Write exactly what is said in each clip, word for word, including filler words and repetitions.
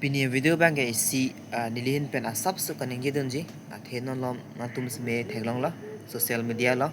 Pini video abang ke isi, ah, nelihin pen asapso kaningje dunji. Athe non lom nangtum seme theklonglo social media lo.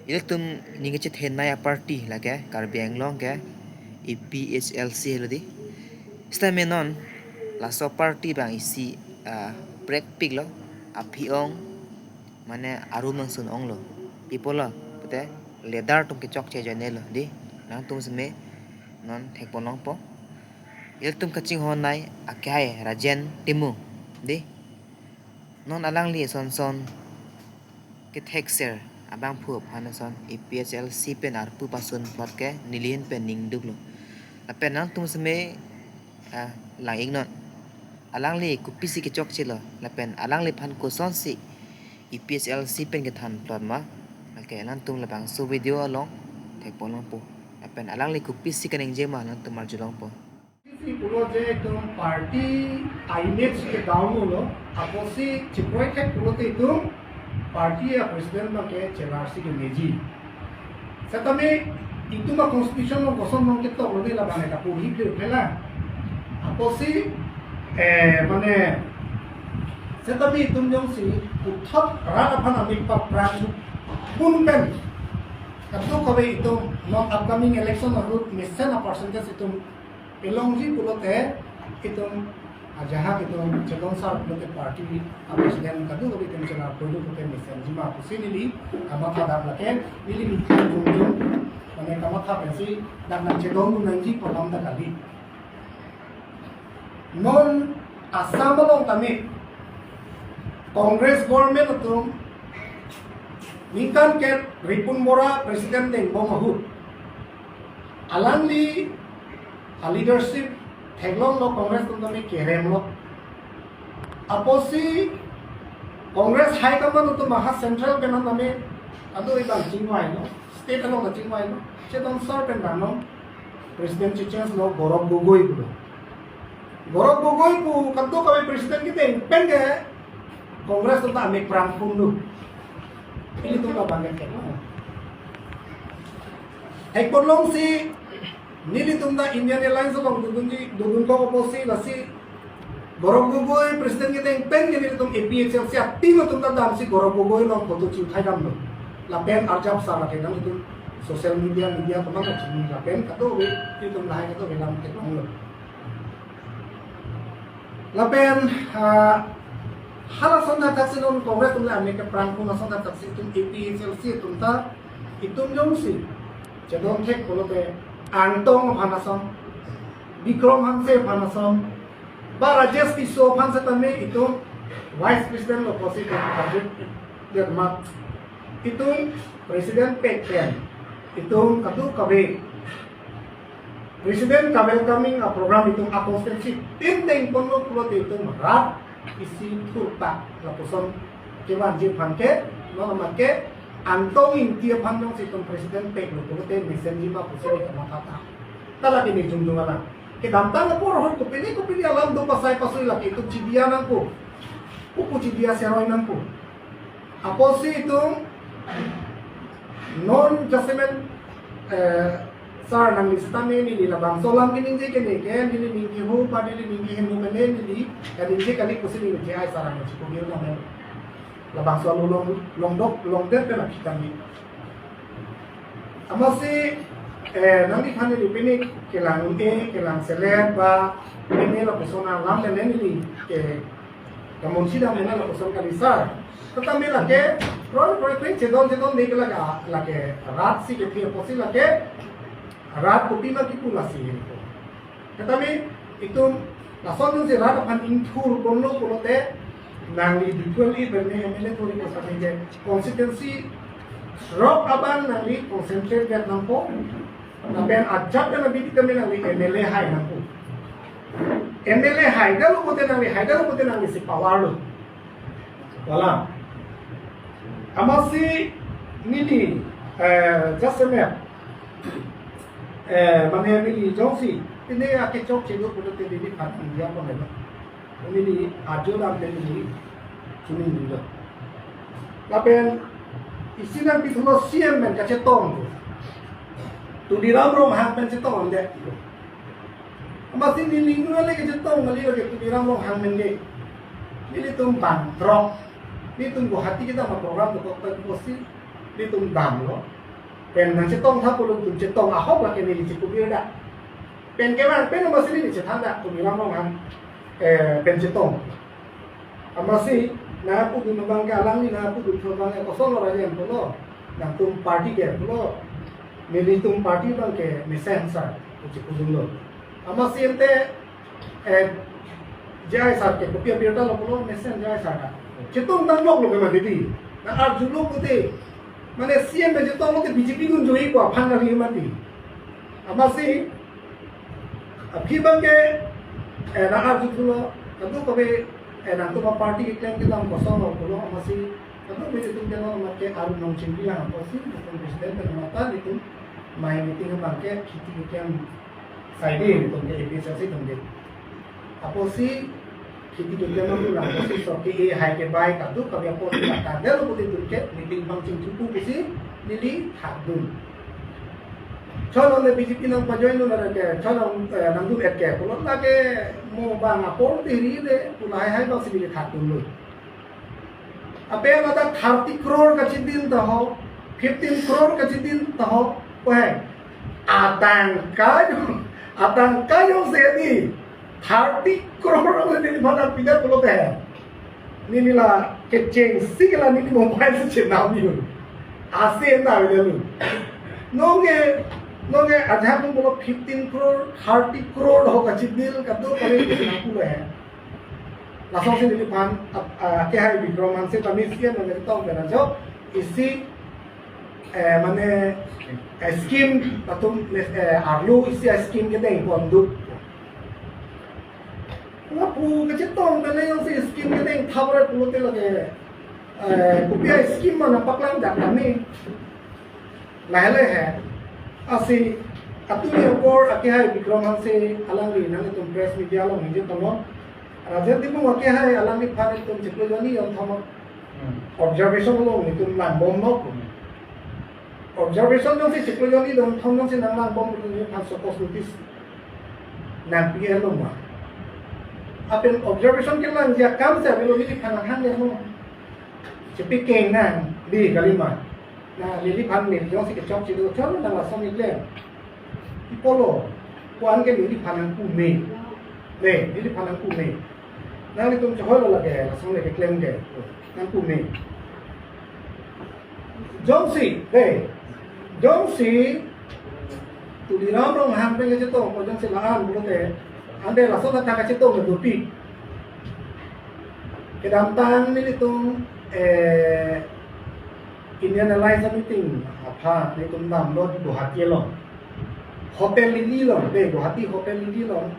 Ilitum ning kachethenei aparty lake Karbi Anglong ke A P H L C helo di. Sitame non laso party abang isi, ah, brekpiklo, aphi-ong mane arum nangsun-onglo. Pi apotlo pute leader atum kechokche ajoinelo di. Nangtum seme non thekponlongpo. Ilitum kachinghonnei akhai Rajen Timung di. Non alangli sonson kethekser abangphu aphan ason A P H L C pen arpu pasun plot ke nelihin pen ningduklo. Lapen nangtum seme, ah, lang-iknon. Alangli kopisi kechokchelo lapen alangliphan kosonsi A P H L C pen kethan plot ma. Lake nangtum labangso video along thekponlongpo. Lapen alangli kopisi kaningje ma nangtum arjulongpo. Isi pulo je itum party image ke down lo, apotsi chiproi thek pulote itum party a president abang ke chelarsi ke meji. Setame itum a constitution along koson along ketok lo de labang ke kapu hip de phela. Apotsi, eh, mane, setame itum jongsi puthot rat aphan amik paprang pun pen kadokave itum non upcoming election ahut mesen a percentage itum elongji pulote itum ajahak itum Chedon sar pulote party a president kadokave itum chelar pulote mesenji ma pusi neli kamatha dam lake neli meeting jumjum mane kamatha pensi dak nangchedondun nangji program ta kali. Non Assam along tame Congress government atum ningkan ke Ripun Bora president dengbom ahut alangli a leadership theklonglo Congress atum tame keremlo. Apotsi Congress high command atum maha central pen tame ado ibang chingvailo, state along ta chingvailo, Chedon sar pen vanglo president chechangelo Gaurav Gogoi pulo. Gaurav Gogoi pu kadokave president kedeng pen ke Congress atum ta amik prang pun do. Ilitum labang ke thek. Thekponlongsi nelitum ta Indian Alliance along dodunji, dodunkok apotsi lasi Gaurav Gogoi president kedeng pen ke nelitum A P H L C a team atum ta damsi Gaurav Gogoi along photo chiuthai damlo. Lapen arjap sar lake nangtum social media, media komat ta chini lapen kadokave itum lahai kadokave lam theklonglo. Lapen, ah, halason athaksi non Congress atum le amik keprang pun ason athaksi itum A P H L C atum ta itum jongsi chedon thek pulote Angtong aphan ason, Bikram Hanse aphan ason, ba Rajesh Tisso aphan setame itum vice president lo pusi itum arju det ma. Itum president pek pen itum kadokave president ka welcoming a program itum a constituency tin dengponlo pulote itum rat isi thurta lapuson kevanji aphan ke non amat ke Angtong Ingti aphan jongsi itum president peklo pulote mesenji ma pusi kamatha ta. Ta lake neli jumjum alam kedamtang apor ahut kopine kopine alam do pasai pasui lake itum chidia nangpo. Pupu chidia seroi nangpo. Apotsi itum non jasemet, eh, sar nangli setame neli labangso alam keningje kene ke neli ning kehum pa neli ning kehemu kene neli kaningje kali pusi neli J I sar nangchikugir nang labangso along longdok longdet pen aphi kami. Amatsi, eh, nangliphan neli pini kelang un-e, kelang selet ba pini lapuson alam le neli ke kamunsi dam ena lapuson kali sar. Tetapi lake, proy proy proy chedon chedon ni ke lake, lake rat si kephi apotsi lake rat kopi ma kipu lasi. Tetapi itum lason jongsi rat aphan ingthurponlo pulote nangli dipul i berne M L A thuri ko sani je constituency rok abang nangli concentrate vet nangpo. Lapen ajat pen abidi tame nangli M L A hai nangpo. M L A haidetlo pulote nangli, haidetlo pulote nangli si power lo. Wala. Amatsi neli, eh, just a minute. Eh, mane neli jongsi, pine akechokche do pulote neli phan India ko nelo. Neli ajo dam te neli chuningri lo. Lapen isi nangpithulo C M pen kachetong. Tuliram Ronghang pen chetongdet. Amatsi neli nunale kachetong kali lake Tuliram Ronghang menge. Nelitum bangthrok. Nelitum Guwahati kedam a-program dokok ta pusi nelitum damlo. Pen nangchetong tha pulo nelitum chetong ahok lake neli chikubir da. Pen kevang pen amatsi neli chethan da Tuliram Ronghang, eh, pen chetong. Amatsi nangpudun abang ke alangli nangpudun abang ke kosonlo rajen pulo. Nangtum party ke pulo. Nelitum party abang ke mesen sar. Chikudunlo. Amatsi ente, eh, J I sar ke kopi abirta lo pulo mesen J I sar ka. Chetong tang lok lo ke mati di. Nang arjulo pute. Mane C M chetong lo te B J P dun joipo aphan kali mati. Amatsi aphi abang ke, eh, nang arjuthulo, kadokave, eh, nangtum aparty keklem kedam kosonlo pulo amatsi, kadokave nelitum ke non amat ke aru nong chingki lang apotsi, nelitum president pen mata nelitum mai meeting abang ke kheti keklem side nelitum ke A P H L C atum ke. Apotsi kheti keklem abang apotsi so ke e hai ke bai kadokave apot la kadel pute nelitum ke meeting abang chingthupo pusi neli thakdun. Chonong le B J P nangpajoin lo lake, chonong, eh, nangdun et ke pulo lake mo bang apor diri le pu lahai hai bangsi neli thakdunlo. Ape mata thirty crore kachidin ta ho, fifteen crore kachidin ta ho, ko hai. Atangka, atangka jongsi di thirty crore le neli mana pida pulote. Neli la kechengsi ke la neli mobile si chenam yun. Asi na le lu. Nonke, nonke ajak nung pulo fifteen crore, thirty crore ho kachidin kadokave nangpulo he. Lasonsi neliphan, ap-, ah, akehai Bikram Hanse tame C M nangtong pen ajo, isi, eh, mane, eh, scheme atum, eh, arlo isi scheme kedeng ponduk. Lapu kachetong pen jongsi scheme kedeng thapre pulote lake, eh, kopi a-scheme mana paklang dak kami. Lahai lahai he. Asi, atumi apor akehai Bikram Hanse alangli nanglitum press media along ningje tonglo. Rajen Timung akehai alangliphan itum chiklo jonni don thom. Hmm. Observation along itum langbomlo. Hmm. Observation jongsi chiklo jonni don thom jongsi nanglangbom itum aphan show cause notice nangpi-etlo ma. Lapen observation kelang ja kam si avelo neliphan nanghang le mo. Chepikeng nang di kalima. Na neliphan neli jongsi kechokche do chon nang lason keklem. Ipolo, ko-an ke neliphan nangkume. Ne, neliphan nangkume. Nanglitum chohoilo lake, lason le keklem ke. Nangkume. Jongsi, de. Jongsi, Tuliram Ronghang pen kachetong, ko jongsi la-an pulote, ante lason athak kachetong le dopik. Kedamtang nelitum, eh, Indian Alliance meeting aphan nelitum damlo di Guwahati along. Hotel Lily along, de Guwahati Hotel Lily along.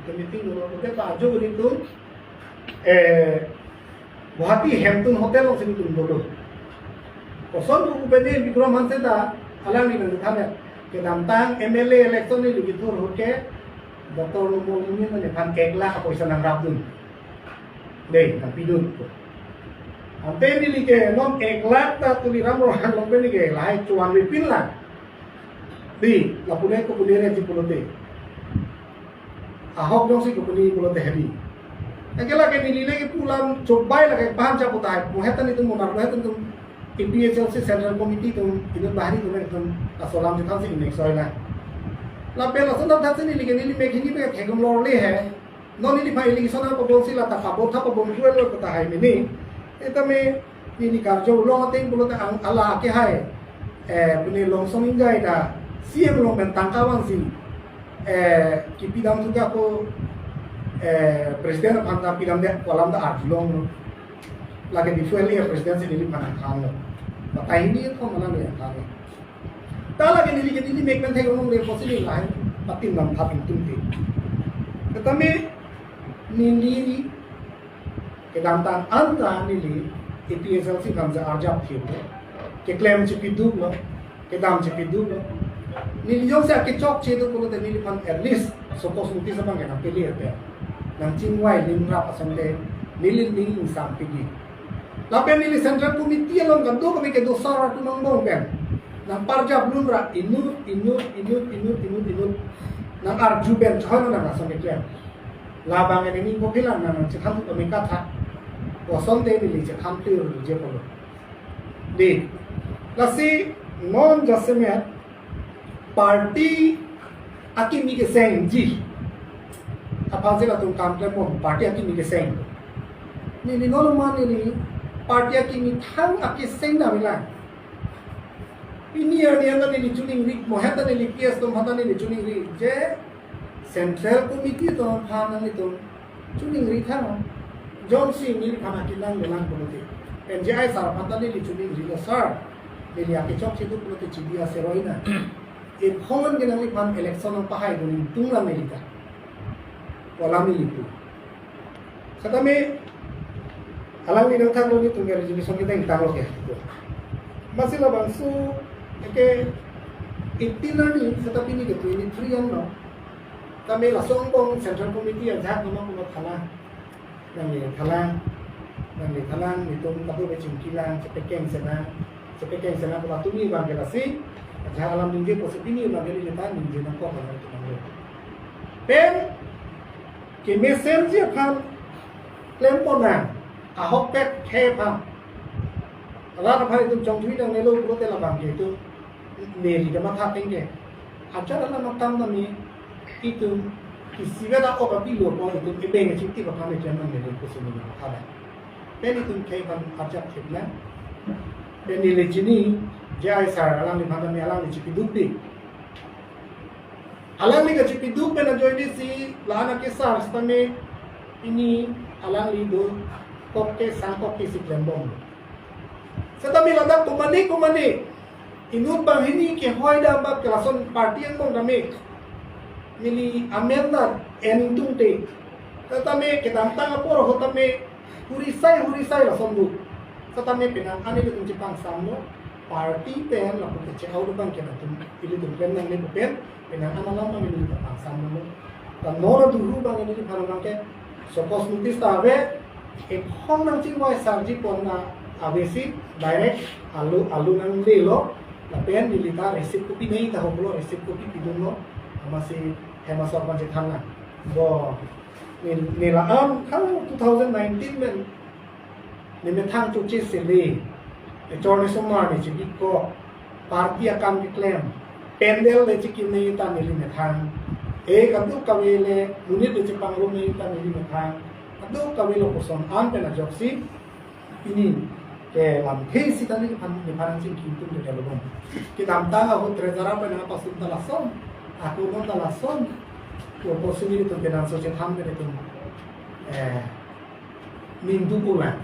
Nelitum meeting dolo, hotel ta ajo nelitum, eh, Guwahati Hampton Hotel alongsi nelitum dolo. Koson pu pede Bikram Hanse ta alangli nangthan ya. Kedamtang M L A election neli kethur ahut ke Doctor Numal Momin aphan ek lakh apoisa nangrapdun. Dei, nangpidun. Ante neli ke non ek lakh ta Tuliram Ronghang along pen neli ke lahai chuanvepin lang. Di, lapu le kopine re ji pulote. Ahok jongsi kopine pulote hedi. Lake lake neli lake pu alam chobai lake paham chapu tahai. Mo heta nelitum mo mar mo heta nelitum A P H L C Central Committee atum inut bahari atum nelitum laso alam chethansi inek soi lang. Lapen laso alam thansi neli ke neli mek hini mek theklong lor le he. Non neliphan election apabonsi la ta pabon tha pabon duel lo kota hai mini. Setame neli karjo along ateng pulote ang ala akehai. Eh, pune Longsom Inggai ta C M along pen tangka vangsi, eh, kipidam thuka ko, eh, president aphan ta pidamde pu alam ta arjulong. Lake di fuel ya president si neliphan nangthanlo. Batai hini ko mana nangthanlo. Ta lake neli ke neli mek pen theklong le possible lahai. Patin nam thap tum te. Setame neli kedamtang anta neli A P H L C aphan ja arjap thip lo. Keklem chipiduk lo. Kedam chipiduk lo. Neli jongsi akechokche do pulote neliphan at least show cause notice abang ke nangpili ate. Nangchingvai limrap asonte neli ning ingsam pigi. Lapen neli Central Committee along kadokave kedo sar atum angbong pen nangparjap lunra inut, inut, inut, inut, inut, inut. Nang arju pen choi nang lason keklem. Labang ini ni kopila nang chethan tu kami kata. Kosonte neli chethan tu je polo. Dei. Lasi non jasemet party akimi kesengji aphan si latum kam klem bom, party akimi keseng. Neli non ma neli party akimi thang akeseng dam lang. Pini arni anta neli choningri, mohet ta neli P S atum aphan ta neli choningri, je Central Committee atum aphan nanglitum choningri tha. Jongsi neliphan akelang dolang pulote, N J I sir aphan ta neli choningri lo, sir, neli ake chokche do pulote chidi ase roi na. Ephong ke nangliphan election nangpahai dun tung lang neli ta. Kolam neli pu. Setame alangli nangthanlo, nelitum ke resolution kedeng tanglo ke. Amatsi labangso ke eighteen arni, seta pini ke twenty-three an lo. Tame laso angbong Central Committee ajahak nama kuno thalang. Nangli thalang, nangli thalang, nelitum kadokave chingki lang, chepekeng sena, chepekeng sena, kula tumi bang ke lasi, ajahak alam ningje pusi pini bang ke neli ta ningje nangkok bang ke nanglo. Pen kemesenji aphan klem pon nang, ahokpet khei aphan. Rat aphan itum chongthui nangnelo pulote labang ke itum neli ke matha tengke. Ajat alam atam nami itum isivet a-ok apilo pon itum ebeng chingki aphan itum nangnelo pusi neli matha nang. Pen itum khei aphan ajat thip nang. Pen neli chini J I sir alangliphan nami alangli chipiduk di. Alangli kachipiduk pen ajoine si la-an akesar setame pini alangli dokok ke sangkok ke si klem bom. Setame ladak komane komane inut banghini kehoi dam bak ke lason party angbong tame neli amen na en tungte. Setame kedamtang apor ahut tame hurisai hurisai lason do. Setame penang an ilitum chepangsamlo, party pen lapu ke che-au do bang ke latum ilitum pen nangne pu pen penang an alam bang ilitum pangsamlo. Ta non aduhu bang neliphan bang ke show cause notice ta ave, ephong nangchingvai sarji pon na ave si direct alu alu nanglelo. Lapen neli ta receipt copy nei ta hoklo, receipt copy pidunlo. Amatsi hem asor aphan chethan nang. Bo, ne, ne la-an kang two thousand nineteen pen ne methang chokche sele, echor ne somar ne chibikok, party akam keklem, pandal le chikim nei ta neli methang, e kadokave le monit le chepangrum nei ta neli methang, kadokave lo koson an pen ajoksi pini ke lamthe sita neliphan, neliphan nangchingki tum ke lo bom. Kedamtang ahut treasurer pen nangpasung ta lason, ako non ta lason, ko ko sini tum ke nangso chethan ke tum, eh, ningduk ulang.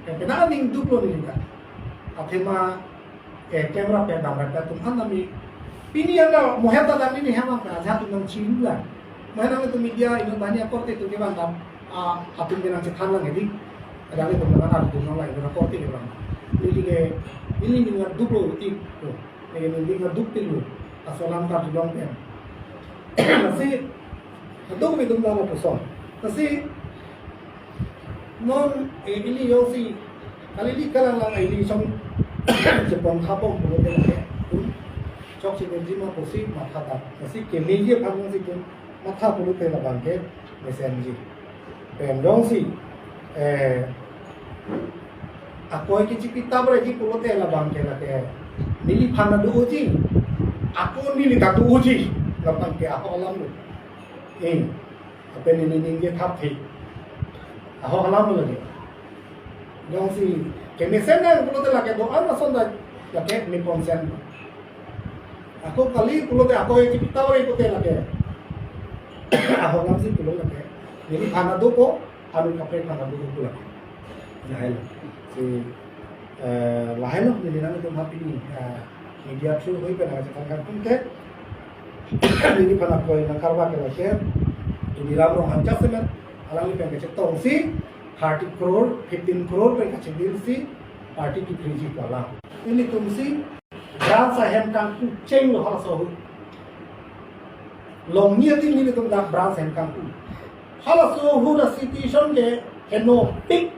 Ke kena ningduklo neli ta. Athema, eh, camera pen damra pen atum an nami. Pini anda mohet ta dam neli hem angka ajahak atum nangchilu lang. Mohet nangtum media inut banyak korte atum ke bang dam. Ah, atum ke nangchethan lang edi. Kadang atum nang atum nang lain nang korte ke bang. Neli ke, neli ningduklo ik. Neli ningduk duk tilu. Aso lam karjulong pen. Lasi, atum bidum dam puson. Lasi, non, eh, ili jongsi, kali ili kalang lang ili song, chepon khapong pulote, tum, chokche dunji ma pusi matha ta. Lasi, kemiji aphan si tum, matha pulote labang ke, mesenji. Pen jongsi, eh, akoi ke chipitap reji pulote labang ke lake, neliphan na do-oji, ako neli ta do-oji, labang ke ako alam lo. Eh, apen neli ningje thap the. Ako alam lo lake. Jongsi kemesen nang pulote lake do-an ason ta lake me ponsen. Ako kali pulote ako e chipitap re pulote lake. Ako alam si pulo lake. Neliphan na dopo, anu kaprek aphan na dopo lake. Lahai lo. Si, eh, lahai lo, neli nangtum aphan pini, eh, media through hoi pen nangchethan kangtung ke. Neliphan akoi nangkarva ke lake. Neli Ram Ronghang jasemet, alangli pen kachetong si, thirty crore, fifteen crore pen kachedil si, party kiphriji pu alam. Nelitum si, branch ahem kangpu chenglo halaso ahut. Longni ati nelitum dak branch ahem kangpu. Halaso ahut a situation ke henopik,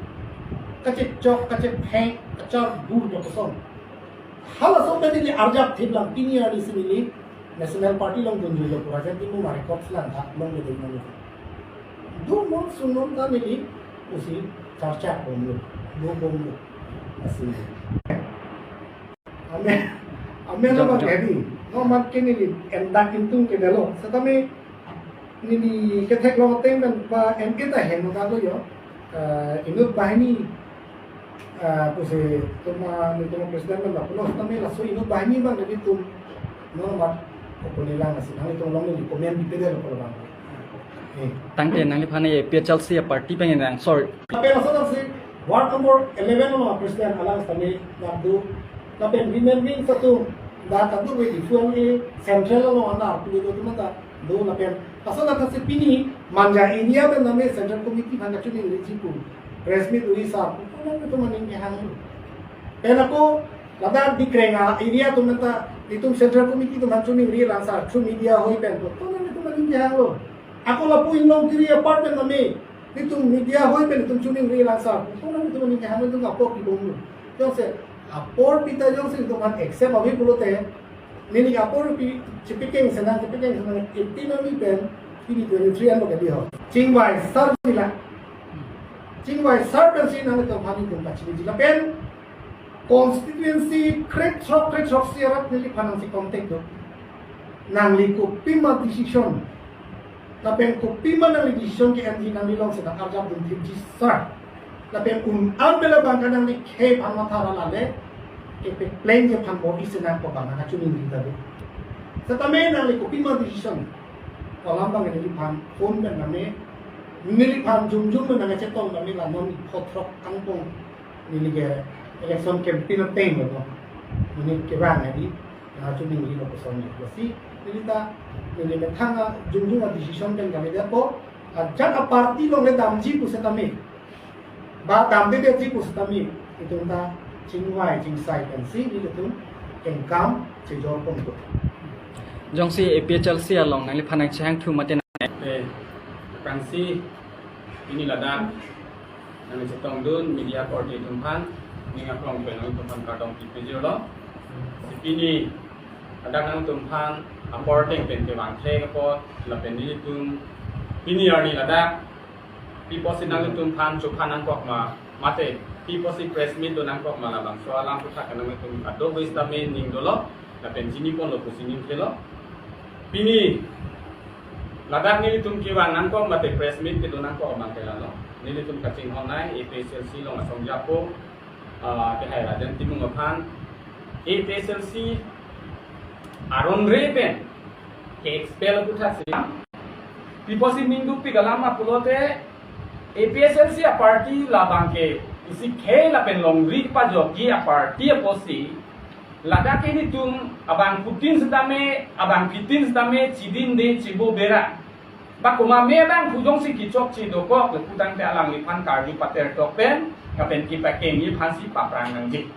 kachechok, kachethek, kacharbur koson. Halaso pen neli arjap thip lang pini arni si neli National Party along dunjuilo pu Rajen Timung arecord si langtha, long kedeng nang. Do mo sungnon ta neli pusi charcha bomlo, do bomlo. Lasi. Amen. Amen. Jok, abang jok. Hedi. No mat ke neli endak intung kedelo. Setame neli kethek long ateng pen ba M K ta heno ta lo yo. Eh, inut banghini, eh, pusi tuma, netum president pen ba pulo setame laso inut banghini abang nelitum no mat opone lang asi nanglitum along neli comment pipedetlo abang. Eh. Tangte nangliphan A P H L C a-party pen nang, sorry. Lapen laso tangsi ward number eleven along president alang setame nang do. Lapen women wing satu, dak kadu we di fuel e central along anar pili do teman ta do lapen. Laso tangsi pini Manja area pen name central committee aphan kachoningri ji pu press meet uri sa pu, konon netum aning kehang lo. Pen ako ladak Dikreng a-area atum pen ta netum central committee atum aphan choningri lang sa through media ahoi pen pu, konon netum aning kehang lo. Ako lapu Inglongkiri apartment name netum media ahoi pen netum choningri lang sa pu, konon netum aning kehang lo, netum apor kibom lo. Jongsi apor pita jongsi netum aphan accept ave pulote, neli apor pi chepikeng senang, chepikeng senang, eighteen arni pen pini twenty-three an lo kali ho. Chingvai sar nila. Chingvai sar pensi nangtum aphan netum kachiniji lapen constituency krethrok krethrok si arat neliphan nangsi contact do. Nangli kopima decision, lapen kopima nangli decision ke-enji nangli along si nang arjap dun thipji sar. Lapen un-an pen labang ke nangli khei aphan matha ra lale, kepapleng ke aphan bor-i si nangkok abang nangkachiningri ta do. Setame nangli kopima decision, ko alam abang neliphan phone pen name, neliphan jumjum pen nangkachetong name la non pho throk angpong neli ke election campaign ateng lo no. Neli kevang hedi, nangkachiningrilo koson lo si, neli ta, neli methang a jumjum a-decision pen kami dia ko, ajat a-party along le damji pu setame, ba damdedetji pu setame, itum ta chingvai chingsai pensi nelitum kengkam chejor pon ko. Jongsi A P H L C along nangliphan nangchehangthu mate na. Eh, pensi pini ladak nangchetongdun media korte atum aphan, ning aklong pen nangtum aphan kardom pipejor lo. Si pini ladak nangtum aphan apor ateng pen kevang the apot, lapen nelitum pini arni ladak pi apotsi nangtum aphan chophan nangkok ma, mate pi apotsi press meet do nangkok ma, labangso alam aphuthak nangtum kadokave sitame ning dolo, lapen chini ponlo pusi ning thelo. Pini ladak nelitum kevang nangkok mate press meet kedo nangkok abang ke lalo. Nelitum kachinghon nai A P H L C along asong japo, ah, kehai Rajen Timung aphan, A P H L C aron re pen ke-expel aphuthak si. Pi apotsi ning dopik alam ma pulote, A P H L C a-party labang ke isi khei lapen longri pajokji a-party apotsi, ladak ke nelitum abangphutin sitame, abangphitin sitame chidinde chibo bera. Ba komat me abangphu jongsi kechokche dokok le putangte alangliphan karju pater tok pen, lapen kepakengji aphansi paprang nangji.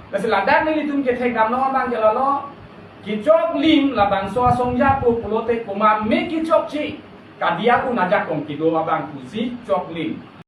Lasi ladak nelitum kethekdam long abang ke lalo, kechoklim labangso asong japo pulote komat me kechokche, kadiak un ajakong kedo abangphusi choklim.